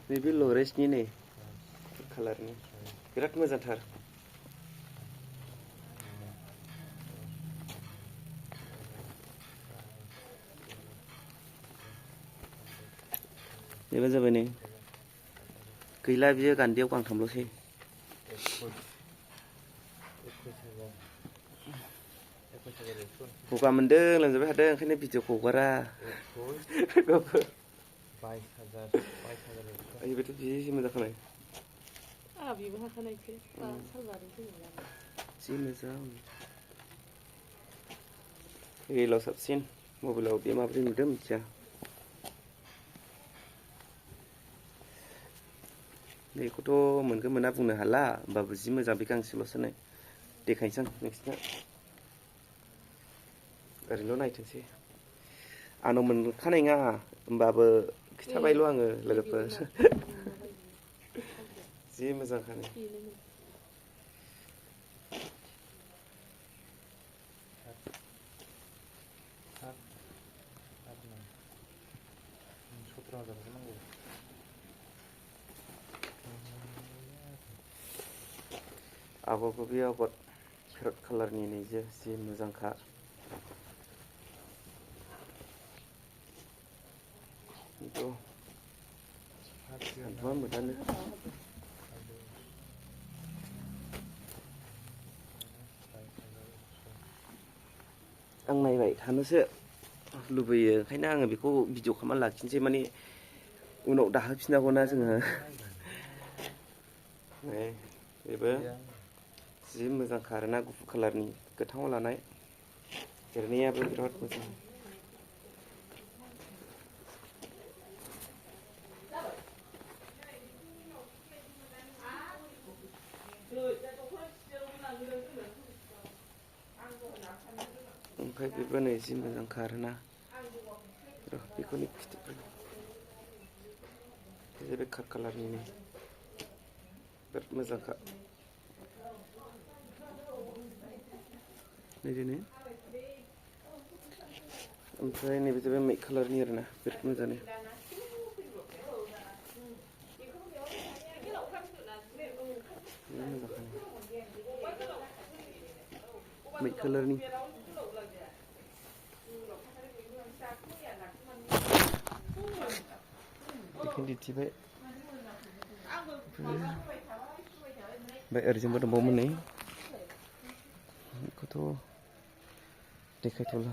नैबे लरेन्सनि नै कालारनि बिराद मोजांथार बेबो जाबाय नै गैला बियो गान्दैयाव गांथामल'सै गगा मोनदों लोमजाबाय थादों ओंखायनो भिडिअखौ हगारा बेबायथ' जि मोजां खानाय बेबो हाखानायसो सालबारि जि मोजां रियेलाव साबसिन मबाइलाव बे माबोरै नुदों मिथिया बेखौथ' मोनगोन मोना बुंनो हाला होमबाबो जि मोजां बे गांसेल'सो नै देखायनोसै आं नोंसिना ओरैनोल' नायथोंसै आंनाव मोनखानाय नङा होमबाबो खिथाबायल' आङो लोगोफोर जि मोजांखानो आगरबो बे आगर पेरट कालारनि नैजे जि मोजांखा मा मोदानो आं नायबाय थानोसो लुबैयो ओंखायनो आङो बेखौ भिडिअ खालामना लाखिनोसै माने उनाव दाहोफिननांगौना जोङो बेबो जि मोजांखा आरोना गुफुर कालारनि गोथाङाव लानाय एरनायाबो बिराद मोजां ओमफ्राय बेबो नै जि मोजांखा आरोना बेखौनो फिथोब बे काट कालारनि बिराद मोजांखा नैबे ओमफ्राय नैबे जाबाय माइट कालारनि आरोना बिराद मोजां माइट कालारनि बेखौनो दिन्थिबाय ओमफ्राय ओरैजोंबो दंबावोमोन नै बेखौथ' देखायथ'ला